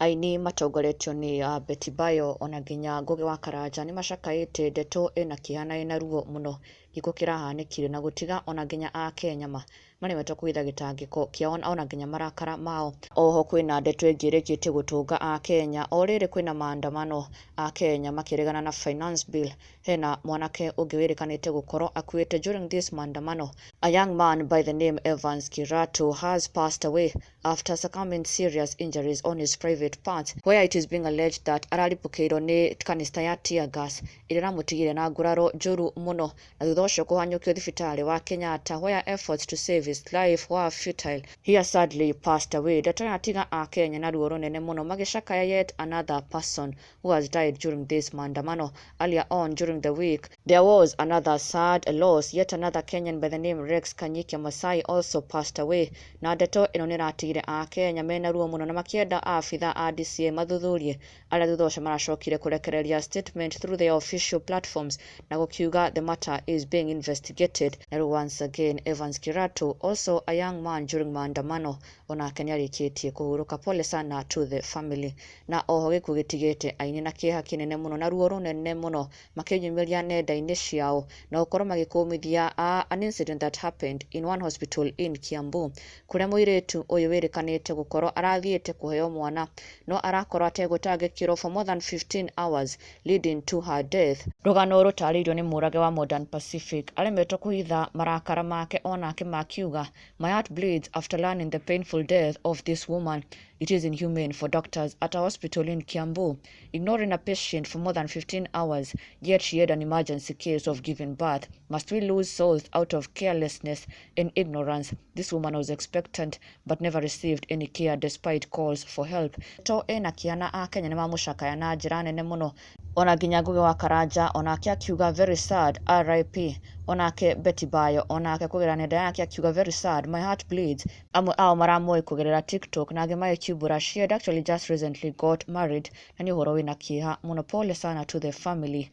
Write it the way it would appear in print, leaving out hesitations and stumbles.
Aini matongoretio nĩ Betty Bayo ona nginya Ngugi wa Karanja nĩ macakaĩte ndeto ĩna kĩeha na ĩna ruo mũno gĩkuũ kĩrahanĩkire na gũtiga ona nginya akenya ma maremetwo kũhitha gĩtangĩko kĩao ona nginya marakara mao. Oho kwĩna ndeto ĩngĩ ĩrĩkĩtie gũtũnga akenya o rĩrĩ kwĩna maandamano akenya makĩregana na Finance Bill. Hena mwanake ũngĩ wĩrĩkanĩte gũkorwo akuĩte during this maandamano. A young man by the name Evans Kiratu has passed away after succumbing serious injuries on his private parts, where it is being alleged that araripũkĩirwo nĩ canister ya tear gas ĩrĩa ĩramũtigire na nguraro njũru mũno, na thutha ũcio kũhanyũkio thibitarĩ wa Kenyatta, where efforts to save his life were futile. He has sadly passed away. Ndeto yatiga akenya na ruo rũnene mũno magĩcakaya yet another person who has died during this maandamano. Earlier on during the week, there was another sad loss. Yet another Kenyan by the name Rex Kanyikia Masai also passed away. Na ndeto ĩno nĩ ĩratigire akenya mena ruo mũno na makĩenda abitha a DCI mathuthurie arĩa thutha ũcio maracokire kũrekereria statement through their official platforms na gũkiuga the matter is being investigated. Na rĩu once again, Evans Kiratu, also a young man during maandamano, onake nĩ arĩkĩtie kũhurũka. Pole sana to the family. Na oho gĩkuũ gĩtigĩte aini na kĩeha kĩnene mũno na ruo rũnene mũno makĩyumĩria nenda-inĩ ciao na gũkorwo magĩkũmithia an incident that happened in one hospital in Kiambu, kũrĩa mũirĩtu ũyũ wĩrĩkanĩte gũkorwo arathiĩte kũheo mwana no arakorwo ategũtangĩkĩrwo for more than 15 hours, leading to her death. Rũgano rũtarĩirio nĩ mũrage wa Modern Pacific aremetwo kũhitha marakara make onake makiuga, "My heart bleeds after learning the painful death of this woman. It is inhumane for doctors at a hospital in Kiambu ignoring a patient for more than 15 hours, yet she had an emergency case of giving birth. Must we lose souls out of carelessness and ignorance? This woman was expectant but never received any care despite calls for help." To ena kĩana akenya nĩ mamũcakaya na njĩra nene mũno, ona nginya Ngugi wa Karanja onake akiuga, "Very sad, RIP." Onake Betty Bayo onake kũgerera nenda yake akiuga, "Very sad, my heart bleeds." Amwe ao maramũĩ kũgerera TikTok na angĩ magĩkiumbũra she had actually just recently got married, na nĩ ũhoro wĩna kĩeha mũno. Pole sana to the family.